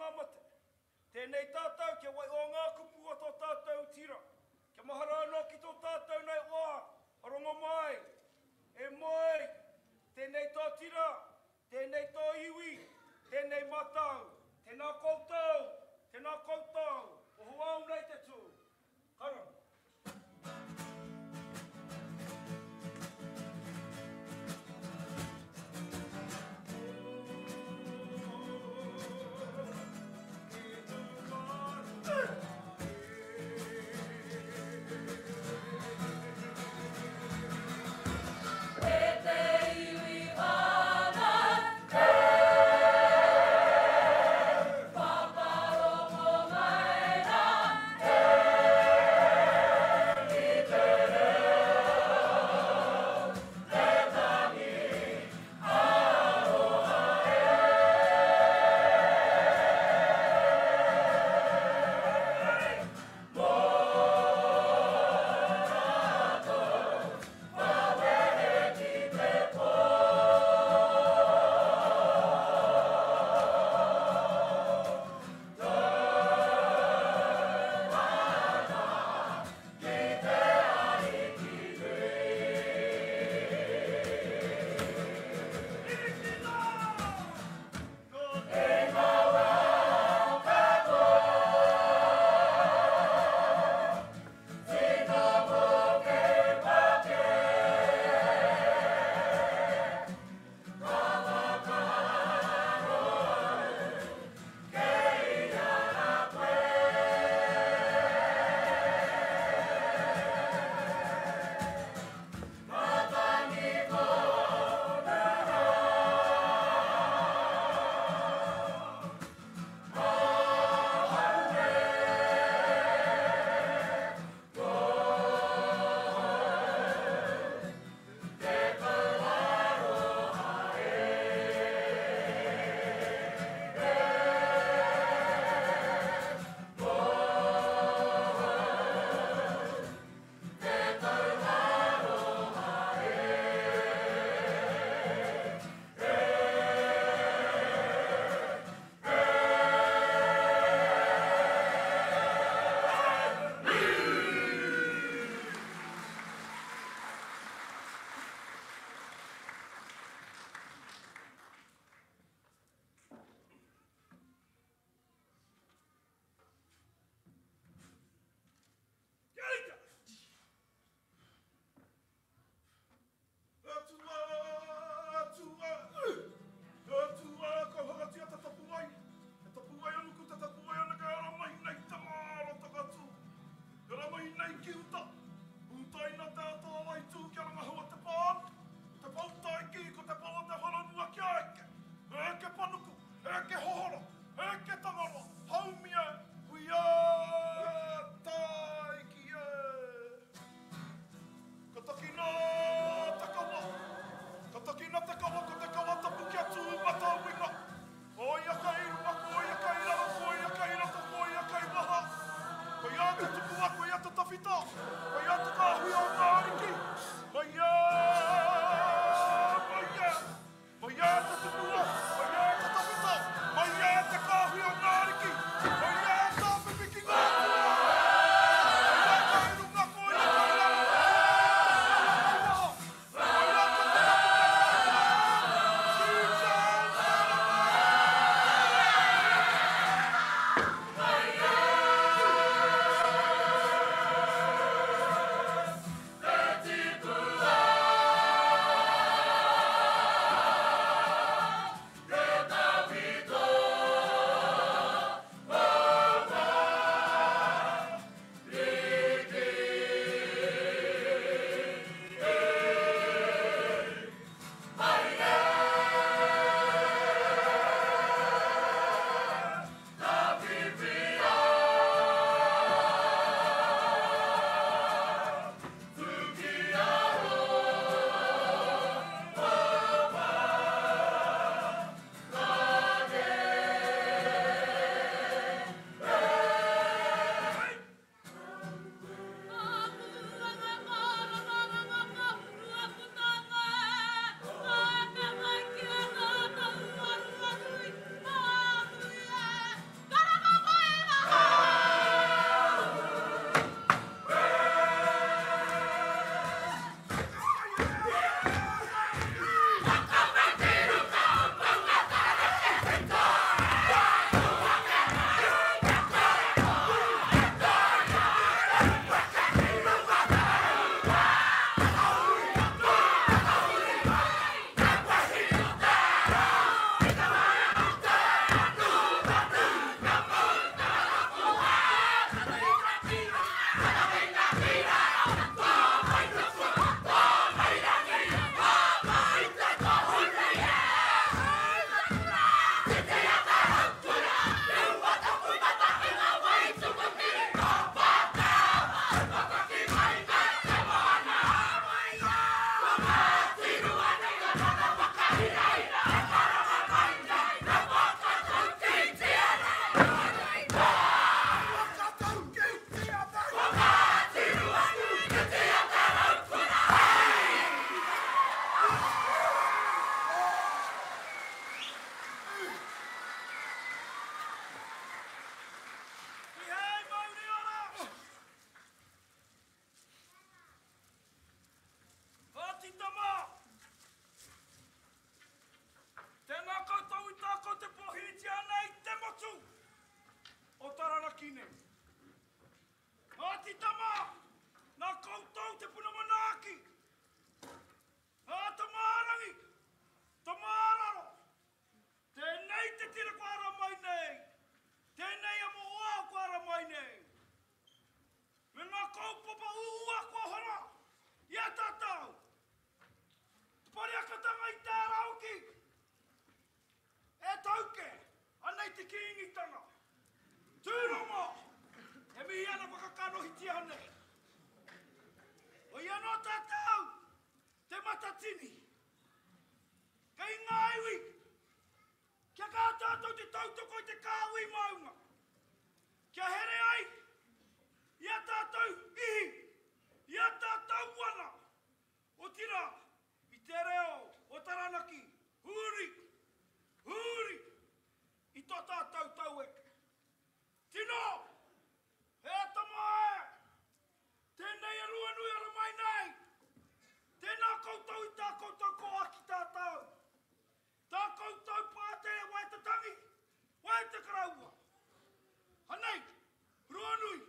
ngā mate. Tēnei tātou kia waihoa ngā kupu o tō tātou tira, kia mahara anō ki tō tātou nei wā, rongo mai, e moe, tēnei tō tira, tēnei tō iwi, tēnei mātou, tēnā koutou, tēnā koutou, oho au nei te tū. Karanga. E te iwi mana, e Taranaki nei. Ngāti Tama, nā koutou te puna manaaki. Ngā Tamaarangi, Tamaararo, tēnei te tira kua ara mai nei, tēnei a Mo'oao kua ara mai nei. Me ngā kaupapa uua kua hora i a tātou. Te pariakatanga i te ara hoki. E tauke, anei te Kīngitanga. Tūrongo, e mihi ana whakakanohitia nei. Koia anō tātou, Te Matatini. Kei ngā iwi, kia kaha tātou te tautoko i te kāhui maunga. Kia here ai i a tātou ihi, i a tātou wana, otirā, I te reo o Taranaki, huri, huri i to tātou taueke. Tino! He tama e! Tēnei e Ruanui ara mai nei! Tēnā koutou i tā koutou koha ki tātou. Tā koutou pātere wai te tangi, wai te karaua. Anei, Ruanui,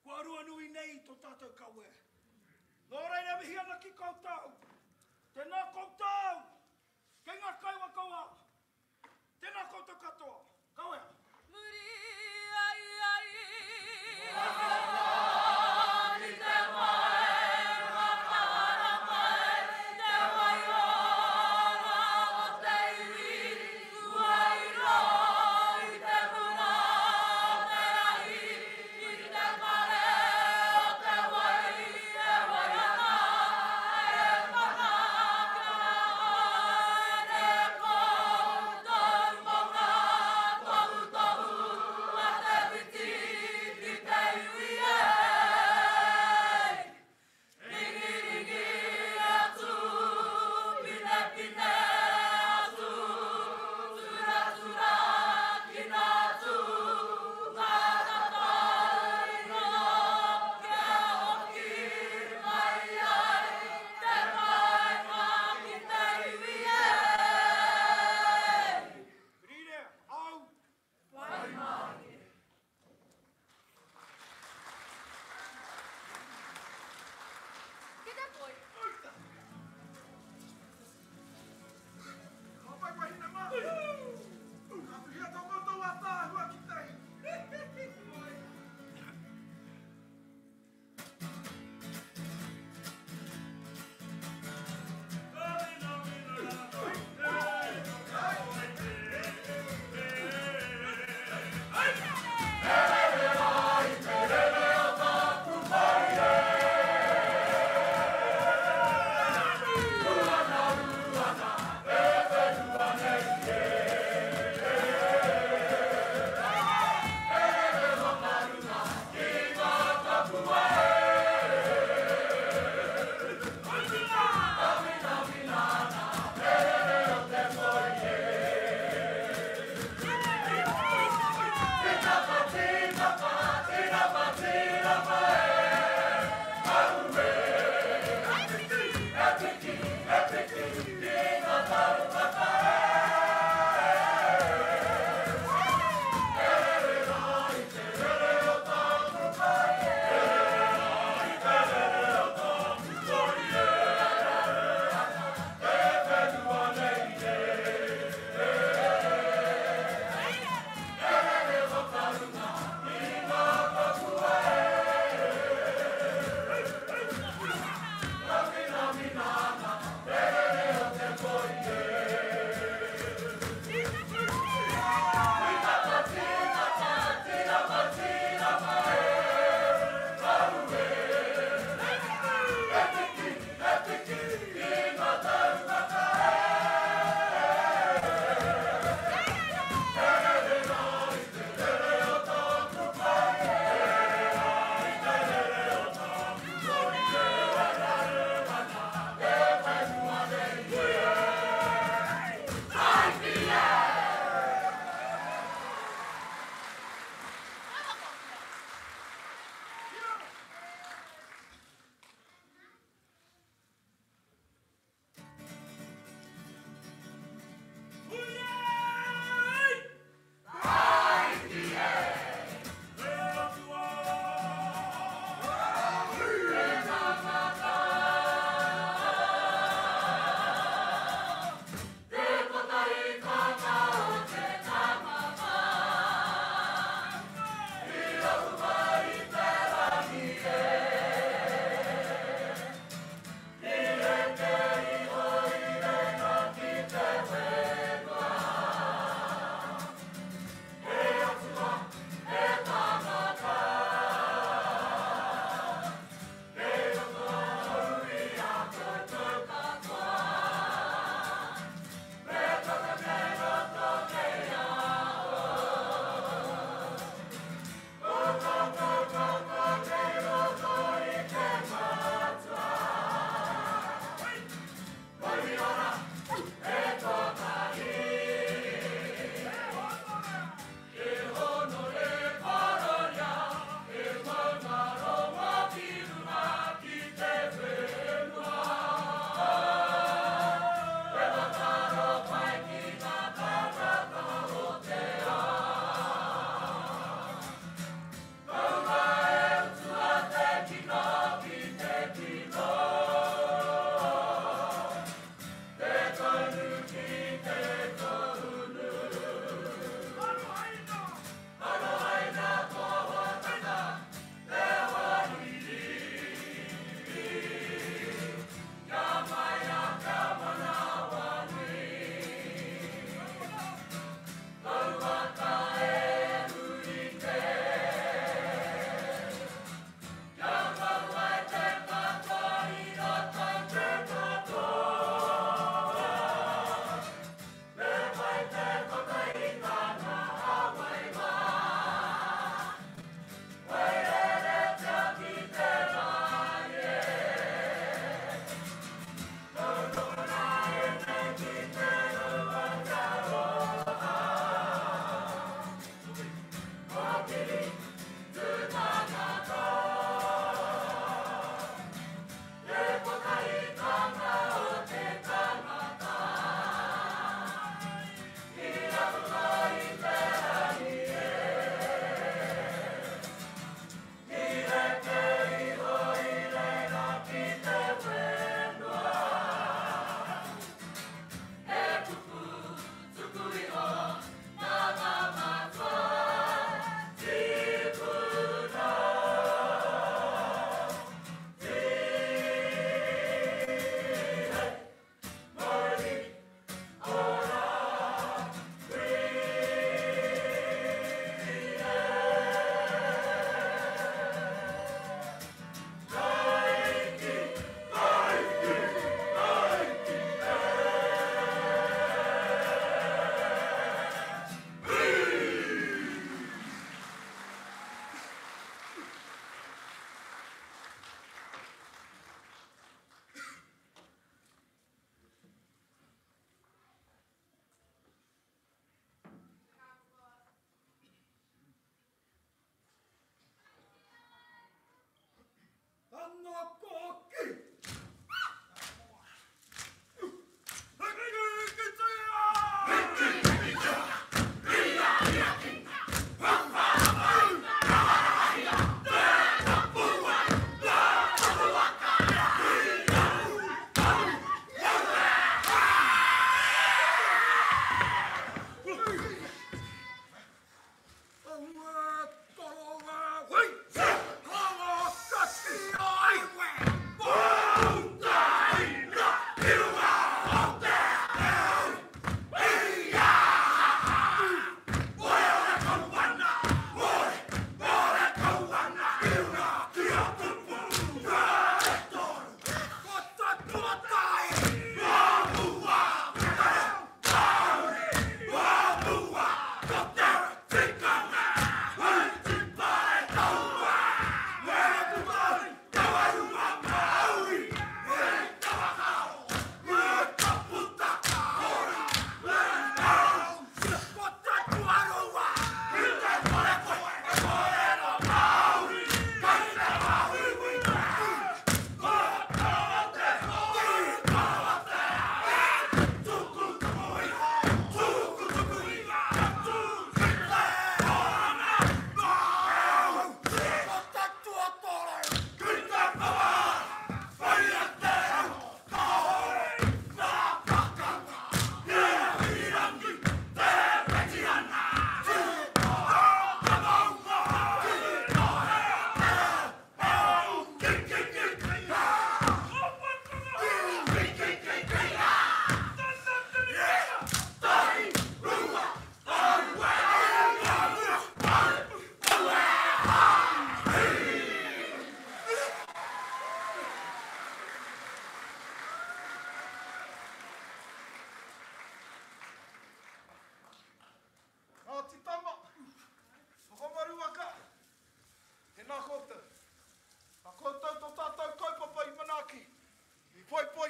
Kua ruanui nei i to tatou kawe. No reira mihi ana ki koutou. Tena koutou! Kei nga kaiwakawa. Tena koutou katoa. Kawea. Muri ai ai Ki te waewa para mai Te waiora o te iwi Kua iro i te mura o te ahi I te pare o te wai e wai ana E whakakara haere koutou mo ngā tohutohu.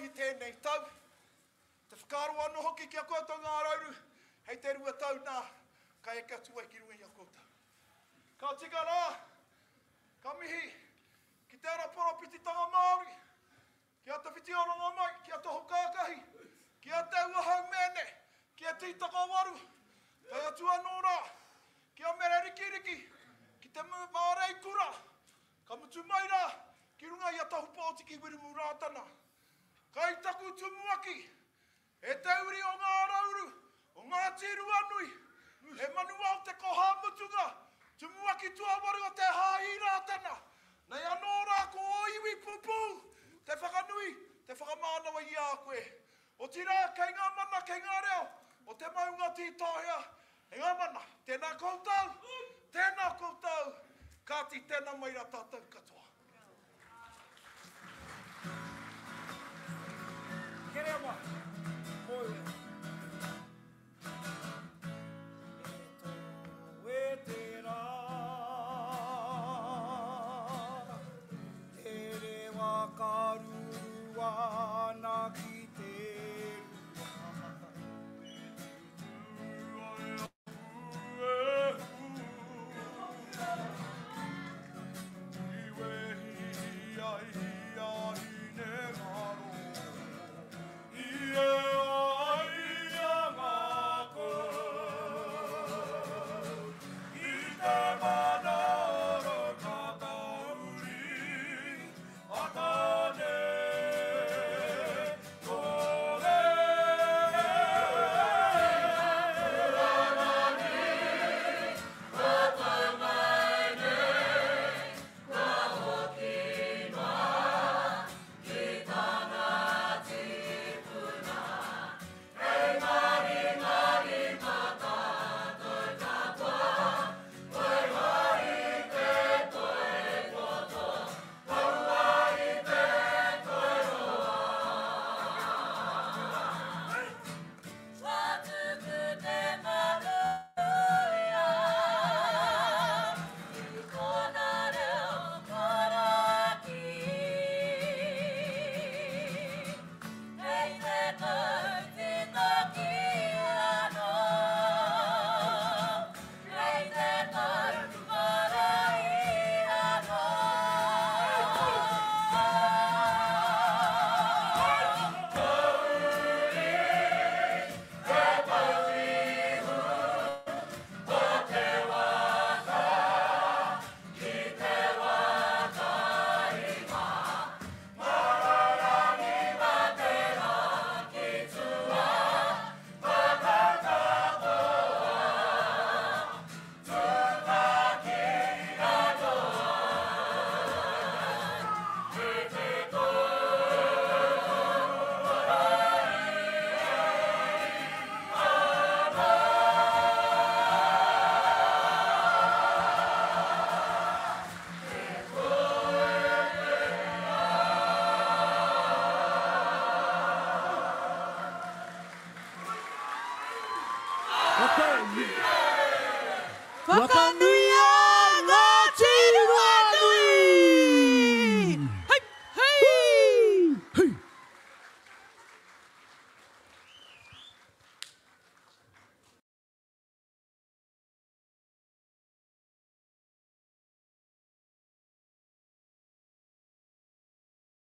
i tēnei tau. Te whakaaro anō hoki ki a koutou ngā rauru, hei te rua tau nā, ka eke atu ai ki runga i a koutou. Ka tika rā, ka mihi ki te ara poropititanga Māori, ki a Te Whiti-o-Rongomai, ki a Tohu Kākahi, ki a Te Ua Haumēne, ki a Tītokowaru, tae atu anō rā, ki a Mere Rikiriki, ki te Māreikura, ka mutu mai rā ki runga i a Tahu Pōtiki Wiremu Rātana. Kai taku tumuaki, e te uri o Ngā Rauru, o Ngāti Ruanui, he manuao te koha mutunga, tumuaki tuawaru o te Hāhi Rātana, nei anō rā ko ō iwi pupū, te whakanui, te whakamānawa i a koe. Otirā, kei ngā mana, kei ngā reo o te maunga tītōhea, e ngā mana, tēnā koutou, tēnā koutou, kāti tēnā mai rā tātou katoa. Kereama, moe. E tō e te rā, te rewa ka ruru ana ki te rua. Whakanui!